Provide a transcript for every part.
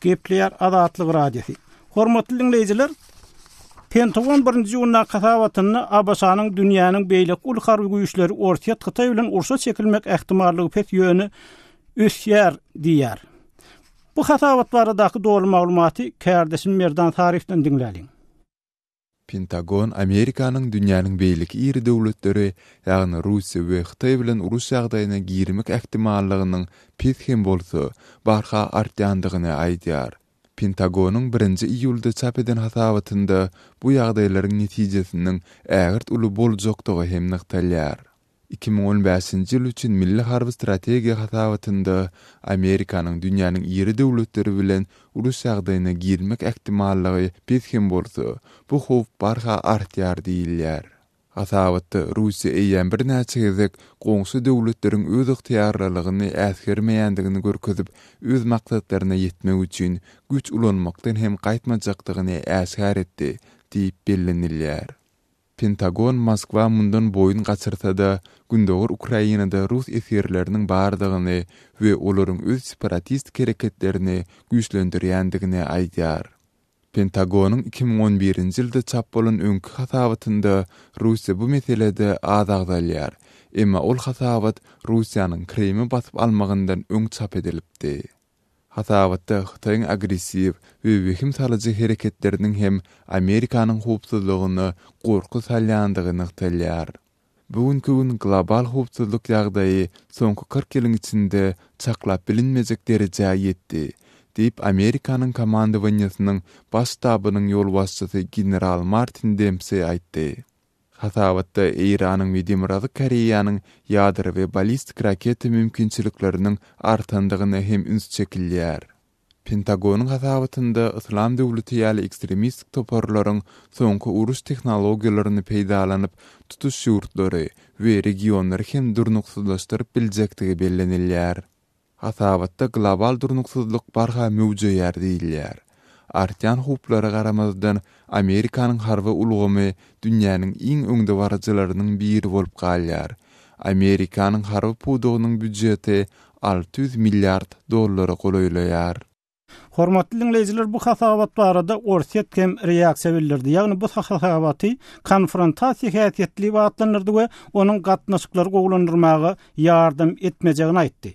Gepleýär Azatlyk Radiosy. Hormatly diňleýjiler, Pentagon birinji iýundaky hasabatynda ABŞ-nyň dünýäniň beýleki uly harby güýçleri Orsýet, Hytaý bilen urşa çekilmek ähtimallygy pes, ýöne ösýär diýýär. Bu hasabat baradaky doly maglumaty kärdeşim Merdan Saryýewden diňläliň. Pentagon Amerikanyň dünýäniň beýleki iri döwletleri, ýagny Russiýa we Hytaý bilen uruş ýagdaýyna girmek ähtimallygynyň pes hem bolsa, barha artýandygyny aýdýar. Pentagonyň birinji iýulda çap eden hasabatynda bu ýagdaýlaryň netijesiniň ägirt uly boljakdygy hem nygtalýar. 2015-nji ýyl üçin Milli harby strategiýa hasabatynda Amerikanyň dünýäniň iri döwletleri bilen uruş ýagdaýyna girmek ähtimallygy pes hem bolsa, bu howp barha artýar diýilýär. Hasabatda Russiýa eýýäm birnäçe gezek goňşy döwletleriň özygtyýarlylygyny äsgermeýändigini görkezip, öz maksatlaryna ýetmek üçin güýç ulanmakdan hem gaýtmajakdygyny äşgär etdi diýip bellenilýär. Pentagon Moskwa mundan boýun gaçyrsa-da, gündogar Ukrainada rus esgerleriniň bardygyny we olaryň öz separatistik hereketlerini güýçlendirýändigini aýdýar. Pentagonyň 2011-nji ýylda çap bolan öňki hasabatynda Russiýa bu meselede az agzalýar, emma ol hasabat Russiýanyň Krymy basyp almagyndan öň çap edilipdi. Hasabatda Hytaýyň agressiw we wehim salyjy hereketleriniň hem Amerikanyň howpsuzlygyna gorky salýandygy nygtalýar. Bu günki gün global howpsuzlyk ýagdaýy soňky 40 ýylyň içinde çaklap bilinmejek derejä ýetdi, diýip, Amerikanyň komandowaniýesiniň Baş ştabynyň ýolbaşçysy general Martin Dempsi aýtdy. Hasabatda Eýranyň we Demirgazyk Koreýanyň ýadro we ballistik raketa mümkinçilikleriniň artandygyna hem üns çekilýär. Pentagonyň hasabatynda Yslam döwleti ýaly ekstremistik toparlaryň soňky uruş tehnologiýalaryny peýdalanyp, tutuş ýurtlary we regionlary hem durnuksyzlaşdyryp biljekdigi bellenilýär. Hasabatda global durnuksyzlyk barha möwjeýär diýilýär. Artýan howplara garamazdan, Amerikanyň harby ulgamy dünýäniň iň öňdebaryjylarynyň biri bolup galýar. Amerikanyň harby pudagynyň býujeti 600 milliard dollara golaýlaýar. Hormatly diňleýjiler bu hasabat barada Orsýet hem reaksiýa bildirdi. Ýagny bu hasabaty konfrontasiýa häsiýetli diýip atlandyrdy we onuň gatnaşyklary gowulandyrmaga ýardam etmejegini aýtdy.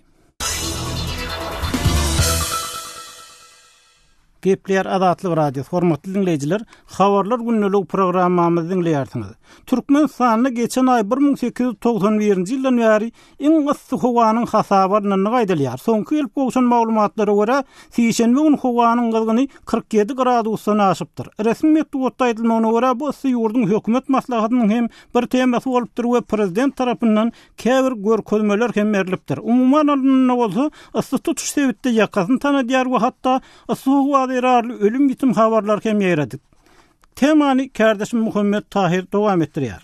Gepleýär Azatlyk Radiosy, hormatly diňleýjiler, Habarlar gündeligi programmamyzy diňleýärsiňiz. Türkmenistanda geçen aý 1891-nji ýyldan bäri iň yssy howanyň hasaba alnandygy aýdylýar. Soňky gelip gowşan maglumatlara görä, sişenbe güni howanyň gyzgyny 47 gradusdan aşypdyr. Resmi metbugatda aýdylmagyna görä, bu yssy ýurduň hökümet maslahatynyň hem bir temasy bolupdyr we prezident tarapyndan käbir görkezmeler hem berlipdir. Umuman alnanda bolsa, yssy tutuş sebitde ýakasyny tanadýar we hatda yssy howa zerarly ölüm-ýitim habarlary hem ýaýradyp. Temany kärdeşim Muhammet Tahyr dowam etdirýär.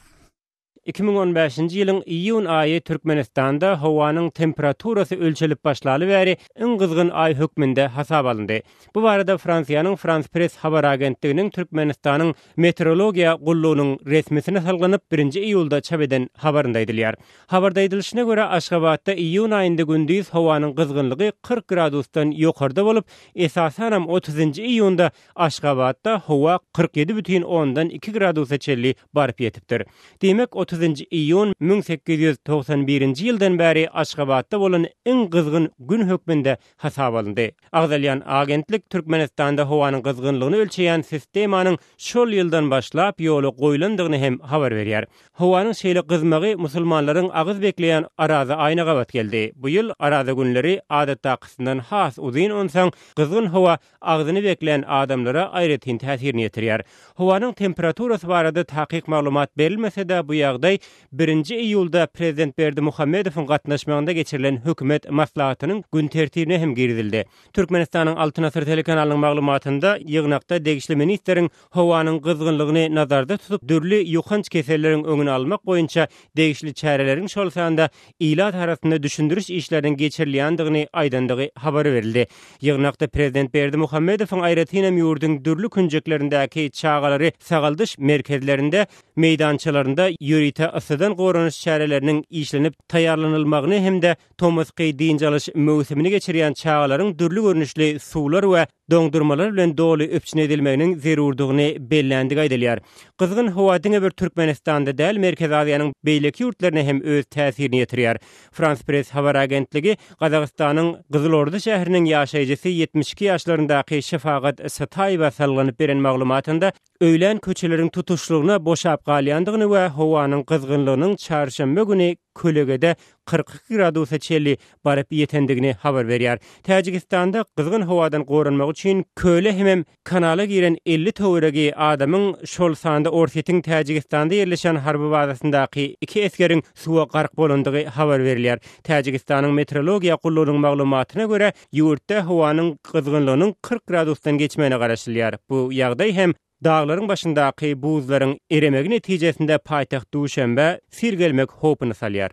2015-nji ýylyň iýun aýy Türkmenistanda howanyň temperaturasy ölçelip başlaly bäri iň gyzgyn aý hökmünde hasaba alyndy. Bu barada Fransiýanyň Frans Press habar agentliginiň Türkmenistanyň Meteorologiýa gullugynyň resmisine salgylanyp, birinji iýulda çap eden habarynda aýdylýar. Habarda aýdylyşyna görä, Aşgabatda iýun aýynda gündiz howanyň gyzgynlygy 40 gradusdan ýokarda bolup, esasanam otuzynjy iýunda Aşgabatda howa 47 bütin ondan iki gradusa çenli baryp ýetipdir. Diýmek, otuzynjy iýun 1891-nji ýyldan bäri Aşgabatda bolan iň gyzgyn gün hökmünde hasaba alyndy. Agzalýan agentlik Türkmenistanda howanyň gyzgynlygyny ölçeýän sistemanyň şol ýyldan başlap ýola goýlandygyny hem habar berýär. Howanyň şeýle gyzmagy musulmanlaryň agyz bekleýän Araza aýyna gabat geldi. Bu ýyl Araza günleri adatdakysyndan has uzyn onsoň gyzgyn howa agzyny beklän adamlara aýratyn täsirini ýetirýär. Howanyň temperaturasy barada takyk maglumat berilmese-de, bu ýagdaý birinji iýulda prezident Berdimuhamedowyň gatnaşmagynda geçirilen hökümet maslahatynyň gün tertibine hem girizildi. Türkmenistanyň Altyn asyr telekanalynyň maglumatynda ýygnakda degişli ministriň howanyň gyzgynlygyny nazarda tutup, dürli ýokanç keselleriň öňüni almak boýunça degişli çäreleriň, şol sanda ilat arasynda düşündiriş işleriniň geçirilýändigini aýdandygy habar berildi. Ýygnakda prezident Berdimuhamedowyň aýratynam ýurduň dürli künjeklerindäki çagalary sagaldyş merkezlerinde, meýdançalarynda ýörite yssydan goranyş çäreleriniň işlenip taýýarlanylmagyny hem-de tomusky dynç alyş möwsümini geçirýän çagalaryň dürli görnüşli suwlar we. doňdurmalar bilen doly üpjün edilmeginiň zerurdygyny belländigi aýdylýar. Gyzgyn howa diňe bir Türkmenistanda däl, Merkezi Aziýanyň beýleki ýurtlaryna hem öz täsirini ýetirýär. Frans Press habar agentligi Gazagystanyň Gyzylorda şäheriniň ýaşaýjysy 72 ýaşlaryndaky Şefagat Sataýewa salgylanyp beren maglumatynda öýlän köçeleriň tutuşlygyna boşap galýandygyny we howanyň gyzgynlygynyň çarşenbe güni kölegede 42 gradusa çenli baryp ýetendigini habar berýär. Täjigistanda gyzgyn howadan goranmak üçin köle hemem Kanala giren 50 töweregi adamyň, şol sanda Orsýetiň Täjigistanda ýerleşen harby bazasyndaky iki esgeriň suwa gark bolandygy habar berilýär. Täjigistanyň meteorologiýa gullugynyň maglumatyna görä, ýurtda howanyň gyzgynlygynyň 40 gradusdan geçmegine garaşylýar. Bu ýagdaý hem daglaryň başyndaky buzlaryň eremegi netijesinde paýtagt Duşenbä sil gelmek howpuny salýar.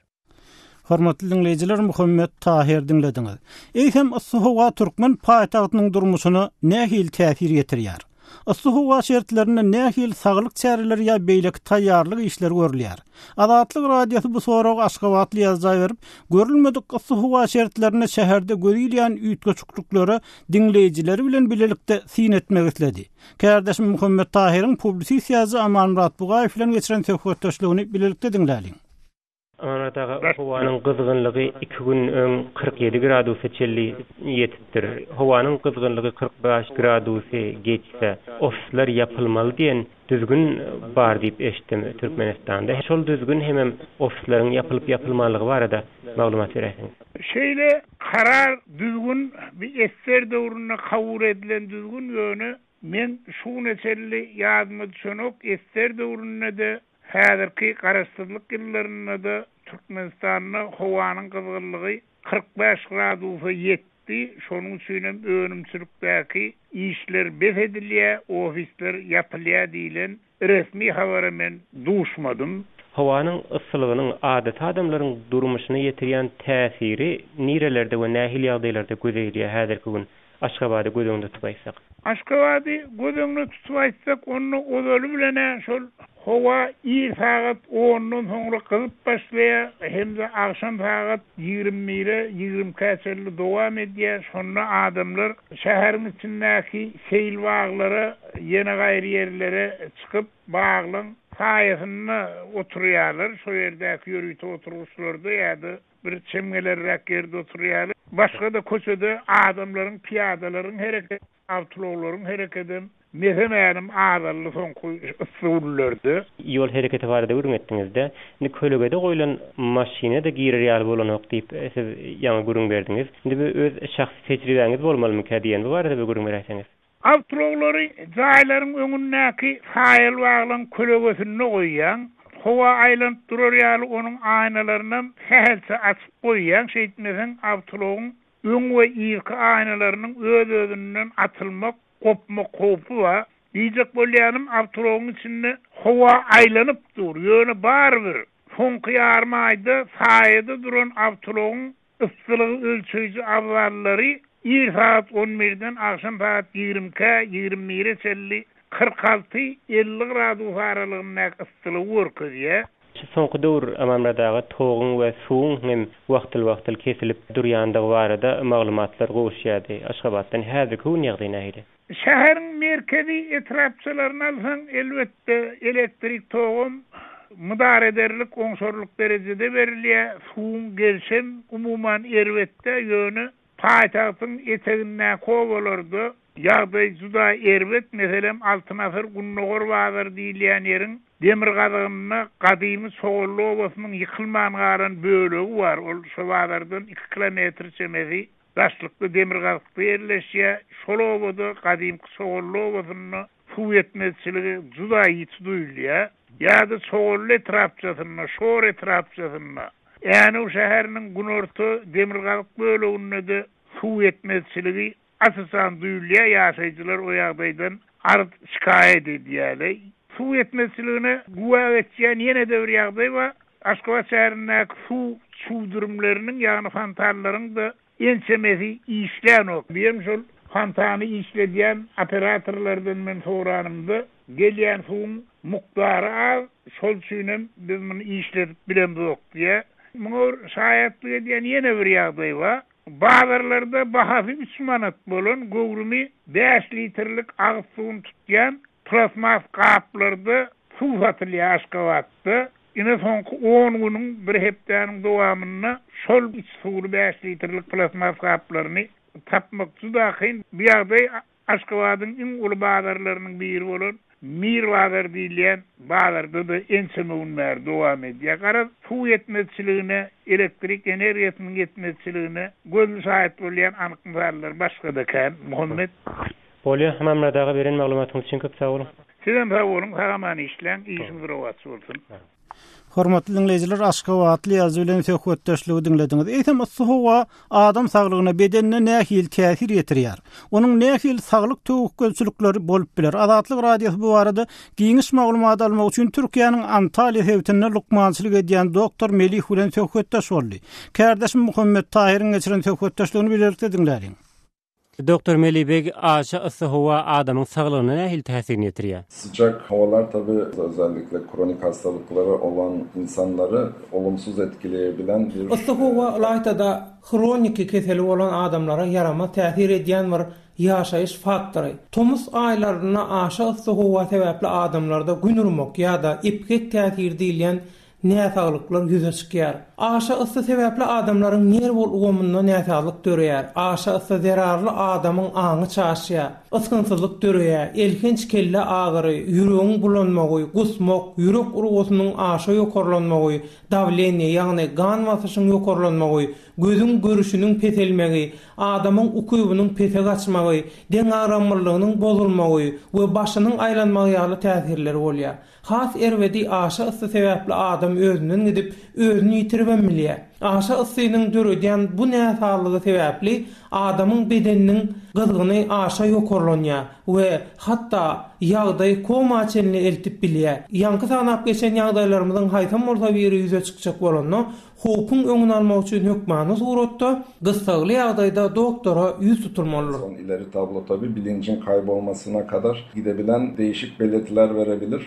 Hormatly diňleýjiler Muhammet Tahyr diňlediňiz. Eýsem yssy howa türkmen paýtagtynyň durmuşyna nähili täsir ýetirýär? Yssy howa şertlerinde nähili saglyk çäreleri ýa beýleki taýýarlyk işleri görülýär? Azatlyk Radiosy bu soragy aşgabatly ýazyja berip, görülmedik yssy howa şertlerinde şäherde göz ilýän üýtgeşikliklere diňleýjileri bilen bilelikde syn etmek isledi. Kärdeşim Muhammet Tahyryň publisist ýazyjy Amanmyrat Bugaýew bilen geçiren söhbetdeşligini bilelikde diňläliň. Amanat aga, howanyň gyzgynlygy iki gün öň 47 gradusa çenli ýetipdir. Howanyň gyzgynlygy 45 gradusy geçse, ofisler ýapylmaly diýen düzgün bar diýip eşitdim Türkmenistanda. Şol düzgün hemem ofisleriň ýapylyp-ýapylmanlygy barada maglumat beräýseňiz. Şeýle karar, düzgün bi ssr döwründe kabul edilen düzgün, ýöne men şu güne çenli ýadyma düşenok, ssr döwründe-de Häzirki Garaşsyzlyk ýyllarynda-da Türkmenistanda howanyň gyzgynlygy 45 gradusa ýetdi, şonuň üçin hem önümçilikdäki işler bes edilýär, ofisler ýapylýar diýlen resmi habara men duşmadym. Howanyň yssylygynyň adaty adamlaryň durmuşyna ýetirýän täsiri nirelerde we nähili ýagdaýlarda göze ilýär häzirki gün? Aşgabady göz öňünde tutup aýtsak. Aşgabady göz öňünde tutup aýtsak, onda ozaly bilen-ä şol howa ir sagat ondan soňra gyzyp başlaýar hem-de agşam sagat ýigrimi bire, ýigrimi ikä çenli dowam edýär. Şonda adamlar şäheriň içindäki seýilbaglara, ýene gaýry ýerlere çykyp, baglaň saýasynda oturýarlar, şo ýerdäki ýörite oturgyçlarda ýa-da Bir çemgelerräk ýerde oturýarlar. Başga-da köçede adamlaryň, pyýadalaryň hereketi, awtoulaglaryň herekedem mese-mälim azaldy soňky yssy günlerde. Ýol hereketi barada gürrüň etdiňiz-de. Indi kölegede goýlan maşyna-da girer ýaly bolanok diýip, siz ýaňy gürrüň berdiňiz. Indi bu öz şahsy tejribäňiz bolmalymyka diýen, bu barada bir gürrüň beräýseňiz. Awtoulaglary jaýlaryň öňündäki saýaly baglaryň kölegesinde goýýaň. Howa aýlanyp durar ýaly onuň aýnalarynam sähelçe açyp goýýaň, şeýtmeseň awtoulagyň öň we yzky aýnalarynyň öz-özünden atylmak, gopmak howpy bar. Diýjek bolýanym awtoulagyň içinde howa aýlanyp dur, ýöne barybir soňky ýarym aýda saýada duran awtoulagyň Yssylygy ölçeýji abzallary ir sagat on birden agşam sagat ýigrimikä, ýigrimi bire çenli 46, 50 gradus aralygyndaky yssylygy görkezýär. Şu soňky döwür Amanmyrat aga toguň we suwuň hem wagtal-wagtal kesilip durýandygy barada maglumatlar gowuşýardy Aşgabatdan. Häzirki gün ýagdaý nähili? Şäheriň merkezi etrapçalaryny alsaň, elbetde, elektrik togam mydar ederlik, oňşarlyk derejede berilýär, suwuň gelşem umuman erbet-dä, ýöne paýtagtyň etegindäki obalarda ýagdaý juda erbet, meselem, Altyn asyr Gündogar bazary diýilýän ýeriň demirgazygynda gadymy Çogally obasynyň ýykylman galan bölegi bar, ol şo bazardan iki kilometr çemesi Daşlykda demirgazykda ýerleşýär. Şol obada, gadymky Çogally obasynda suw ýetmezçiligi juda ýiti duýulýar. Ýa-da Çogally etrapçasynda, Şor etrapçasynda, Änew şäheriniň günorta, demirgazyk böleginde-de suw ýetmezçiligi aç-açan duýulýar, ýaşaýjylar o ýagdaýdan arz-şikaýat edýärler. Suw ýetmezçiligine güwä geçýän ýene-de bir ýagdaý bar. Aşgabat şäherindäki suw çüwdürimleriniň, ýagny fontanlaryň-da ençemesi işlänok. Diýen şol fontany işledýän operatorlardan men soranymda, gelýän suwuň mukdary az, şol üçinem biz muny işledip bilemzok diýýär. Muňa bir şaýatlyk edýän ýene bir ýagdaý bar. Bazarlarda bahasy üç manat bolan, göwrümi bäş litrlik agyz suwuny tutýan plastmas gaplarda suw satylýar Aşgabatda. Ine soňky on günüň, bir hepdäniň dowamynda şol iç suwly bäş litrlik plastmas gaplaryny tapmak juda kyn. Bu ýagdaý Aşgabadyň iň uly bazarlarynyň biri bolan Mir bazar diýilýän bazarda-da ençeme gün bäri dowam edýär. Garaz, suw ýetmezçiligine, elektrik energiýasynyň ýetmezçiligine gözli şaýat bolýan anyk mysallar başga-da kän. Muhammet. Bolýa, Mamrat aga beren maglumatyňyz üçin köp sag boluň. Sizem sag boluň, sag-aman işläň, işiňiz rowaç bolsun. Hormatly diňleýjiler, aşgabatly ýazyjy bilen söhbetdeşligi diňlediňiz. Eýsem, yssy howa adam saglygyna, bedenine nähili täsir ýetirýär? Onuň nähili saglyk töwekgelçilikleri bolup biler? Azatlyk Radiosy bu barada giňiş maglumat almak üçin Türkiýäniň Antalýa sebitinde lukmançylyk edýän doktor Melih bilen söhbetdeş boldy. Kärdeşim Muhammet Tahyryň geçiren söhbetdeşligini bilelikde diňläliň. Doktor Meli beg, aşa yssy howa adamyň saglygyna nähili täsirini ýetirýär? Sıcak havalar tabi özellikle kronik hastalıkları olan insanları olumsuz etkileyebilen bir. Yssy howa ylaýta-da hroniki keseli bolan adamlara ýaramaz täsir edýän bir ýaşaýyş faktory. Tomus aýlarynda aşa yssy howa sebäpli adamlarda gün urmak ýa-da epgek täsiri diýilýän näsaglyklar ýüze çykýar. Aşa yssy sebäpli adamlaryň nerw ulgamynda näsazlyk döreýär. Aşa yssy zerarly adamyň aňy çaşýar. Ysgynsyzlyk döreýär, elhenç kelle agyry, ýüregiň bulanmagy, gusmak, ýürek urgusynyň aşa ýokarlanmagy, dawleniýe, ýagny gan basyşyň ýokarlanmagy, gözüň görüşiniň peselmegi, adamyň ukybynyň pese gaçmagy, deňagramlylygynyň bozulmagy we başynyň aýlanmagy ýaly täsirleri bolýar. Has erbedi aşa yssy sebäpli adam özünden gidip, özüni ýitiribem bilýär. Aşa yssynyň döredýän bu näsazlygy sebäpli adamyň bedeniniň gyzgyny aşa ýokarlanýar we hatda ýagdaý koma çenli eltip bilýär. Ýaňky sanap geçen ýagdaýlarymyzyň haýsam bolsa biri ýüze çykjak bolanda, Howpuň öňüni almak üçin hökmany suratda gyssagly ýagdaýda doktora ýüz tutulmalydyr. Son ileri tablo tabi bilincin kaybolmasına kadar gidebilen değişik belirtiler verebilir.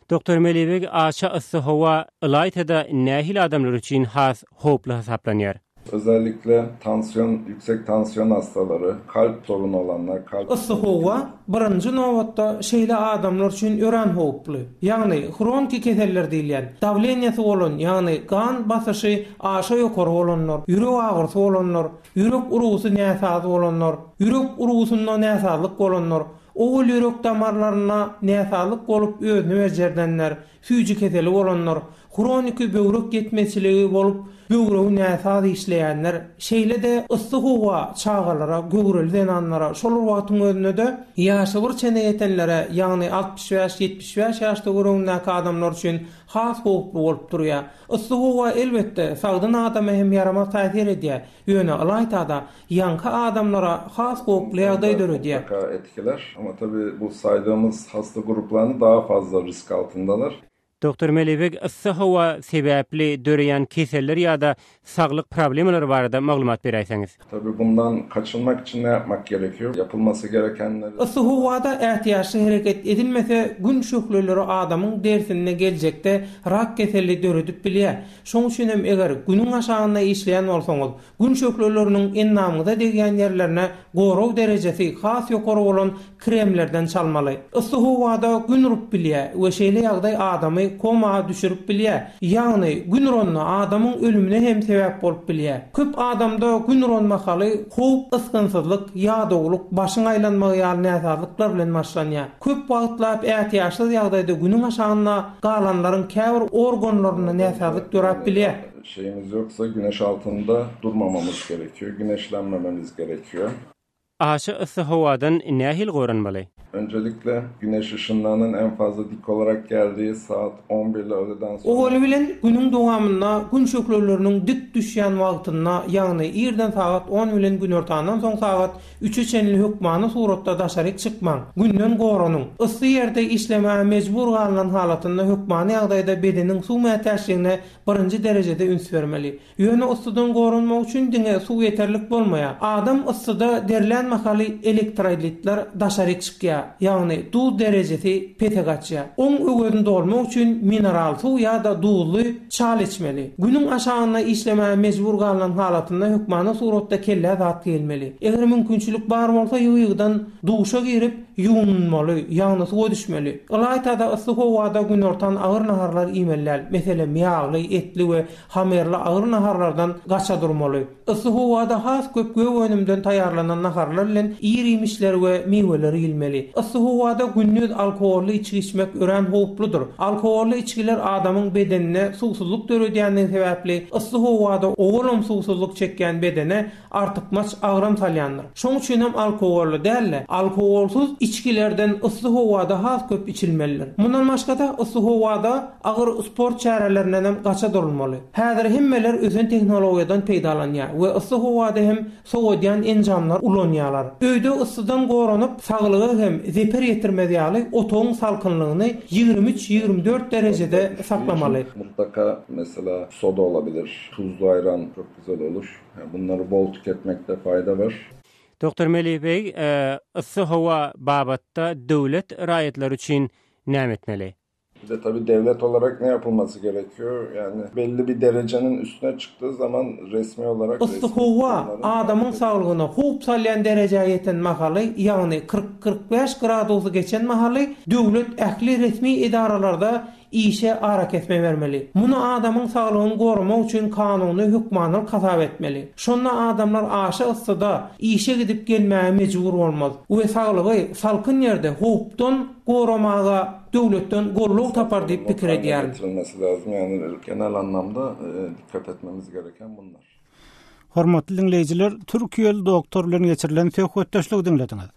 Doktor Melibeg aşa yssy howa ylaýta-da nähili adamlar üçin has howply hasaplanýar? Özellikle tansiyon yüksek tansiyon hastaları, kalp sorunu olanlar, kalp. Yssy howa, birinji nobatda, şeýle adamlar üçin örän howply. Ýagny, hroniki keseller diýilýän, dawleniýasy bolan, ýagny gan basyşy aşa ýokary bolanlar, ýürek agyrysy bolanlar, ýürek urgusy näsaz bolanlar, ýürek urgusynda näsazlyk bolanlar, owal ýürek damarlarynda näsazlyk bolup özüni bejerdenler, süýji keseli bolanlar, hroniki böwrek ýetmezçiligi bolup, böwregi näsaz işleýänler, şeýle-de yssy howa çagalara, göwreli zenanlara, şol bir wagtyň özünde-de, ýaşy bir çene ýetenlere, ýagny 65, 75 ýaş töweregindäki adamlar üçin has howply bolup durýar. Yssy howa, elbetde, sagdyn adama hem ýaramaz täsir edýär, ýöne ylaýta-da, ýaňky adamlara has howply ýagdaý döredýär. Mutlaka etkiler. Ama tabi bu saýdygymyz hasta gruplaryny daha fazla risk altyndalar. Doktor Melibek yssy howa sebäpli döreýän keseller ýa-da saglyk problemalary barada maglumat beräýseňiz. Tabi bundan kaçynmak için ne yapmak gerekiyor? Yapılmasy gerekenleri. Yssy howada ätiýaçly hereket edilmese gün şöhleleri adamyň derisinde geljekde rak keseli döredip bilýär. Şoň üçin hem eger günüň aşagynda işleýän bolsaňyz Gün şöhleleriniň endamyňyza degýän ýerlerine gorag derejesi has ýokary bolan kremlerden çalmaly. Yssy howada Gün urup bilýär we şeýle ýagdaý adamy koma düşürip bilýär. Ýagny Gün uranda adamyň ölümine hem sebäp bolup bilýär. Köp adamda Gün uran mahaly howp, ysgynsyzlyk, ýadawlyk, başyň aýlanmagy ýaly näsazlyklar bilen başlanýar. Köp wagtlap ätiýaçsyz ýagdaýda Günüň aşagynda galanlaryň käbir organlarynda näsazlyk döräp bilýär. Şeyimiz yoksa güneş altynda durmamamyz gerekiyor, güneşlenmememiz gerekiyor. Aşa yssy howadan nähili goranmaly? Öncelikle güneş ışınlarının en fazla dik olarak geldiği saat on bir ile öğleden sonra. Owaly bilen günüň dowamynda gün şöhleleriniň dik düşýän wagtynda, ýagny irden sagat on bilen günortandan soň sagat Üçe çenli hökmany suratda daşaryk çykmaň. Günden goranyň. Yssy ýerde işlemäge mejbur galynan halatynda hökmany ýagdaýda bedeniň suw mätäçligine birinji derejede üns bermeli. Ýöne yssydan goranmak üçin diňe suw ýeterlik bolmaýar. Adam yssyda derlän mahaly elektrolitler daşaryk çykýar. azalýar, ýagny duz derejesi pese gaçýar. Oň öwezini dolmak üçin mineral suw ýa-da duzly çal içmeli. Günüň aşagynda işlemäge mejbur galynan halatynda hökmany suratda kellä zat geýilmeli. Eger mümkinçilik bar bolsa ýygy-ýygydan duşa girip, ýuwunmaly, ýagny suwa düşmeli. Ylaýta-da yssy howada günortan agyr naharlar iýmeli däl. Meselem, ýagly, etli we hamyrly agyr naharlardan gaça durmaly. Yssy howada has köp gök önümden taýýarlanan naharlar bilen ir-iýmişleri we miweleri iýilmeli. Yssy howada gündiz alkogolly içgi içmek örän howpludyr. Alkogolly içgiler adamyň bedeninde suwsuzlyk döredýändigi sebäpli, yssy howada owalam suwsuzlyk çekýän bedene artykmaç agram salýandyr. Şoň üçinem alkogolly däl-de, alkogolsyz içgilerden yssy howada has köp içilmelidir. Mundan başga-da, yssy howada agyr sport çärelerindenem gaça durulmaly. Häzir hemmeler ösen tehnologiýadan peýdalanýar we yssy howada hem sowadýan enjamlar ulanýarlar. Öýde yssydan goranyp, saglyga hem zeper ýetirmez ýaly otagyň salkynlygyny 23, 24 derejede saklamaly. Mutlaka mesela soda olabilir, tuzlu ayran çok güzel olur. Bunları bol tüketmekte fayda var. Doktor Melih Bey, yssy howa babatda döwlet raýatlar üçin näme etmeli? Bir de tabii devlet olarak ne yapılması gerekiyor? Yani belli bir derecenin üstüne çıktığı zaman resmi olarak Yssy howa adamyň saglygyna howp salýan derejä ýeten mahaly, ýagny 40, 45 gradusy geçen mahaly döwlet ähli resmi edaralarda işe arakesme bermeli. Muny adamyň saglygyny goramak üçin kanuny hökmanylyk hasap etmeli. Şonda adamlar aşa yssyda işe gidip gelmäge mejbur bolmaz we saglygy salkyn ýerde howpdan goramaga döwletden goldaw tapar diýip pikir edýärin. Getirilmesi lazym yani genel anlamda dikkat etmemiz gereken bunlar. Hormatly diňleýjiler, türkiýeli doktor bilen geçirilen söhbetdeşligi diňlediňiz.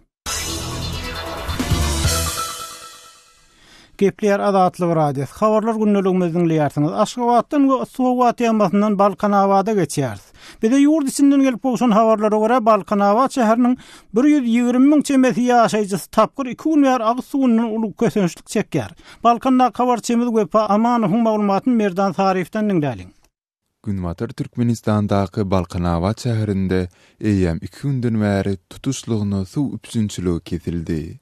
Gepleýär Azatlyk Radiosy. Habarlar gündeligimizi diňleýärsiňiz. Aşgabatdan we yssy howa temasyndan Balkanabada geçýäris. Bize ýurt içinden gelip gowşan habarlara görä, Balkanabat şäheriniň 120 müň çemesi ýaşaýjysy tapgyr iki gün bäri agyz suwundan uly kösençlik çekýär. Balkandaky habarçymyz Wepa Amanowyň maglumatyny Merdan Saryýewden diňläliň. Günbatar Türkmenistandaky Balkanabat şäherinde eýýäm iki günden bäri tutuşlygyna suw üpjünçiligi kesildi.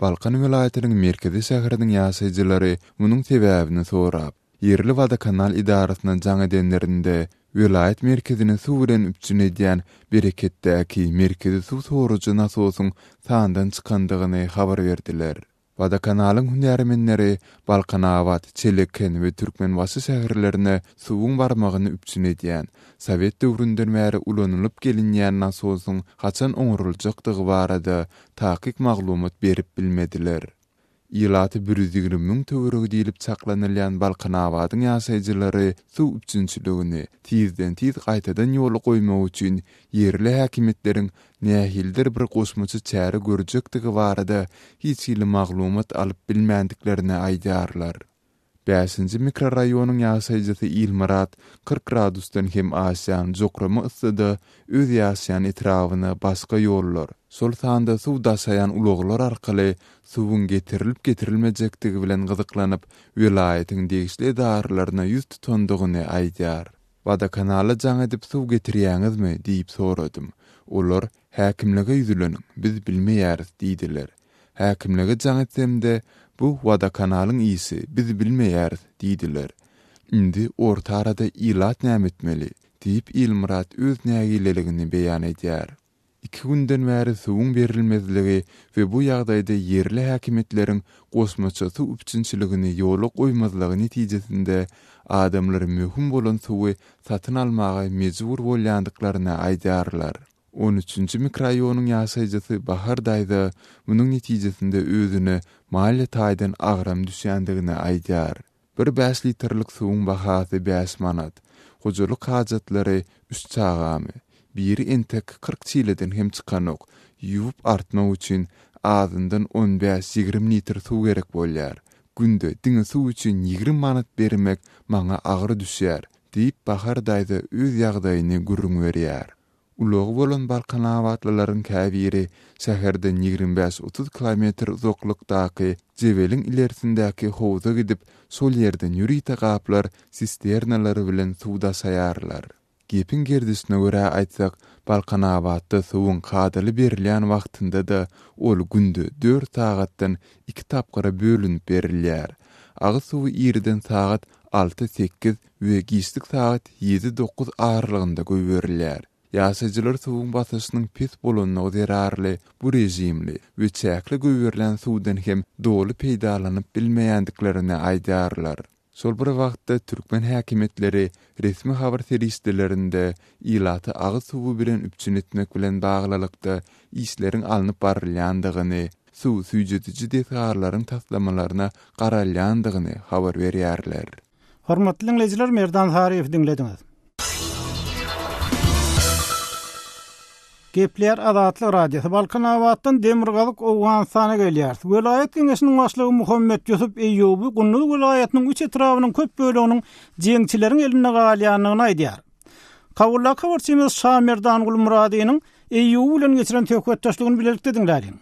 Balkan welaýatynyň merkezi şäheriniň ýaşaýjylary munuň sebäbini sorap, ýerli wodokanal edarasyna jaň edenlerinde, welaýat merkezini suw bilen üpjün edýän Bereketdäki merkezi suw sorujy nasosyň sandan çykandygyny habar berdiler. Wodokanalyň hünärmenleri Balkanabat, Çeleken we Türkmenbaşy şäherlerine suwuň barmagyny üpjün edýän, sowet döwründen bäri ulanylyp gelinýän nasosyň haçan oňaryljakdygy barada takyk maglumat berip bilmediler. Ilaty 120 müň töweregi diýlip çaklanylýan Balkanabadyň ýaşaýjylary suw üpjünçiligini tizden-tiz gaýtadan ýola goýmak üçin ýerli häkimiýetleriň nähilidir bir goşmaça çäre görjekdigi barada hiç hili maglumat alyp bilmändiklerini aýdýarlar. Bäşinji mikroraýonyň ýaşaýjysy Ilmyrat 40 gradusdan hem aşýan jokrama yssyda öz ýaşaýan etrabyna başga ýollar, şol sanda suw daşaýan ulaglar arkaly suwuň getirilip-getirilmejekdigi bilen gyzyklanyp, welaýatyň degişli edaralaryna ýüz tutandygyny aýdýar. Wodokanala jaň edip suw getirýäňizmi diýip soradym. Olar, Häkimlige ýüzleniň, biz bilmeýäris diýdiler. Häkimlige jaň etsemde, Bu wodokanalyň işi, biz bilmeýäris diýdiler. Indi orta arada ilat näme etmeli? diýip Ilmyrat öz nägileligini beýan edýär. Iki günden bäri suwuň berilmezligi we bu ýagdaýda ýerli häkimiýetleriň goşmaça suw üpjünçiligini ýola goýmazlygy netijesinde adamlar möhüm bolan suwy satyn almaga mejbur bolýandyklaryny aýdýarlar. On üçünji mikroraýonyň ýaşaýjysy Bahar daýza munuň netijesinde özüne maliýe taýdan agram düşýändigini aýdýar. Bir bäş litrlik suwuň bahasy bäş manat. Hojalyk hajatlary üç çagamy. Biri entek 40 çileden hem çykanok. Ýuwup artmak üçin azyndan on bäş-ýigrimi litr suw gerek bolýar. Günde diňe suw üçin ýigrimi manat bermek maňa agyr düşýär, diýip, Bahar daýza öz ýagdaýyny gürrüň berýär. Ulagy bolan balkanabatlylaryň käbiri şäherden 25-30 kilometr uzaklykdaky Jebeliň ilersindäki howza gidip, şol ýerden ýörite gaplar, sisternalar bilen suw daşaýarlar. Gepiň gerdişine görä aýtsak, Balkanabatda suwuň kadaly berilýän wagtynda-da ol günde dört sagatdan iki tapgyra bölünip berilýär. Agyz suwy irden sagat alty-sekiz we giçlik sagat ýedi-dokuz aralygynda goýberilýär. Ýaşaýjylar suwuň basyşynyň pes bolanlygy zerarly bu režimli we çäkli goýberilýän suwdan hem doly peýdalanyp bilmeýändiklerini aýdýarlar. Şol bir wagtda, türkmen häkimiýetleri resmi habar serişdelerinde ilaty agyz suwy bilen üpjün etmek bilen baglylykda işleriň alnyp barylýandygyny, suw süýjediji desgalaryň taslamalaryna garalýandygyny habar berýärler. Hormatly diňleýjiler Merdan Saryýewi diňlediňiz. Gepleýär Azatlyk Radiosy, Balkanabatdan Demirgazyk Owganystana gelýäris. Welaýat geňeşiniň başlygy Muhammet Ýusup Eýýuby Gunduz welaýatynyň üç etrabynyň köp böleginiň jeňçileriň elinde galýandygyny aýdýar. Kabuldaky habarçymyz Şamerdan Gulmyradynyň Eýýuby bilen geçiren söhbetdeşligini bilelikde diňläliň.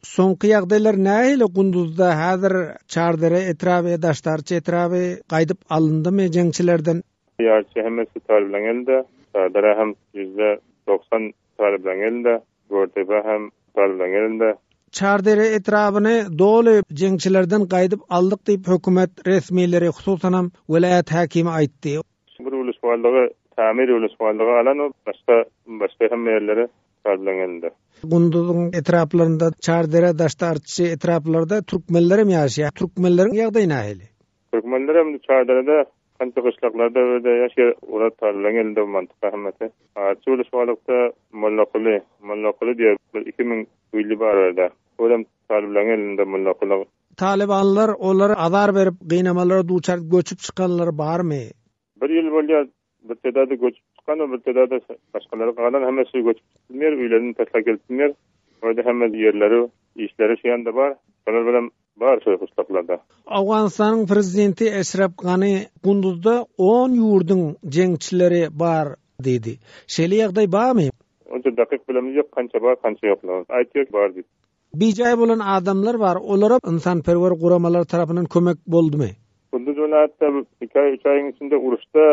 Soňky ýagdaýlar nähili Gunduzda häzir Çardere etraby Daşdarçy etraby gaýdyp alyndymy jeňçilerden? Ýarçy hemmesi talyplaň elinde, Çardere hem 90% talyplaň elinde, Görtepe hem talyplaň elinde. Çardere etrabyny doly jeňçilerden gaýdyp aldyk diýip hökümet resmileri hususanam welaýat häkimi aýtdy. Bir uluşmalygy Tamir uluşmalygy alan başga başga hemme ýerleri talyplaň elinde. Gunduzyň etraplarynda, Çardere, Daşdarçy etraplarda türkmenlerem ýaşaýar. Türkmenleriň ýagdaýy nähili? Türkmenlerem Çarderede, kança gyşlaklarda öde ýaşaýar. Olar talyplaň elinde bu mantyka hemmesi. Arçy uluşmalykda Mollakuly, Mollakuly diýer bir 2000 öýli bar orada. Olam talyplaň elinde Mollakuly. Talybanlar olara azar berip, gynamalara duçar edip göçüp çykanlar barmy? Bir ýyl bolýar, bir tedady göçüp çykan we bir tedady başgalary galan hemmesi göçüp çykyp bilmeýär, öýlerini taşlap gelip bilmeýär. Orada hemme ýerleri, işleri şu ýanda bar. Şolar bilen bar şol gyşlaklarda. Owganystanyň prezidenti Eşref Gani Gunduzda on ýurduň jeňçileri bar diýdi. Şeýle ýagdaý barmy? Onça dakyk bilemiz ýok, kança bar, kança ýoklugyny. Aýtýar bar diýip. Bijaý bolan adamlar bar, olara ynsanperwer guramalar tarapyndan kömek boldumy? Gunduz welaýatda iki aý, üç aýyň içinde uruşda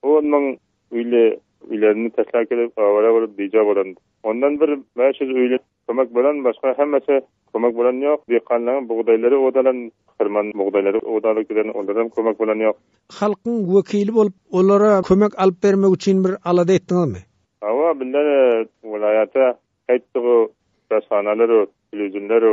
10 müň öýli öýlerini taşlap gelip, awara bolup bijaý bolan. Ondan bir 500 öýli kömek bolan, başga hemmesi kömek bolan ýok. Diýkanlaryň bugdaýlary odalan, hyrman bugdaýlary odalyp giden, olara hem kömek bolan ýok. Halkyň wekili bolup, olara kömek alyp bermek üçin bir alada etdiňizmi? Hawa, bizler welaýata Aýtdygy daşhanalar, telewizionlar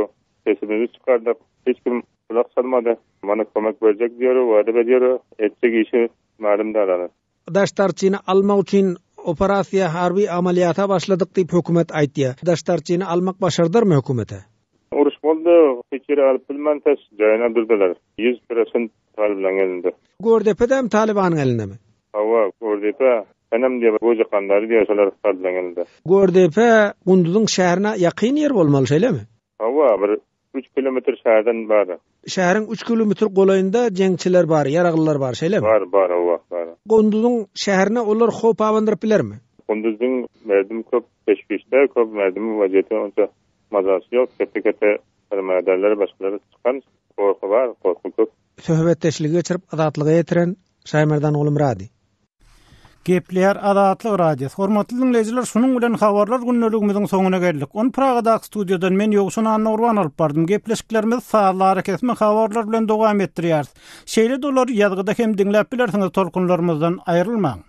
sesimizi çykardyk. Hiç kim gulak salmady. Mana kömek berjek diýer, wada berýär, etjek işi mälim däl hany. Daşdarçyny almak üçin operasiýa, harby amalýata başladyk diýip hökümet aýtýar. Daşdarçyny almak başardarmy hökümete? Uruş boldy, hiç ýere alyp bilmän tas jaýyna durdylar. 100% talyplaryň elinde. Gördepede hem talybanyň elindemi? Hawa, Gördepe, Senem diýip, Goja Kandary diýip şolar talyplaryň elinde. Gördepe Gunduzyň şäherine ýakyn ýer bolmaly, şeýlemi? Hawa, bir üç kilometr şäherden bar. Şäheriň üç kilometr golaýynda jeňçiler bar, ýaraglylar bar, şeýlemi? Bar, bar, hawa, bar. Gunduzyň şäherine olar howp abandyryp bilermi? Gunduzyň merdim köp teşwişde, köp merdimiň waziýeti onça mazasy ýok, kete-kete sermaýadarlar, başgalar çykan, gorky bar, gorky köp. Söhbetdeşligi geçirip Azatlyga ýetiren Şaýmerdan Gulmyrady. Gepleýär Azatlyk Radiosy. Hormatly diňleýjiler, şunuň bilen habarlar gündeligimiziň soňuna geldik. Ony Pragadaky studiýadan men Ýowşan Annagurban alyp bardym. Gepleşiklerimizi sazly arakesme habarlar bilen dowam etdirýäris. Şeýle-de olary ýazgyda hem diňläp bilersiňiz tolkunlarymyzdan aýrylmaň.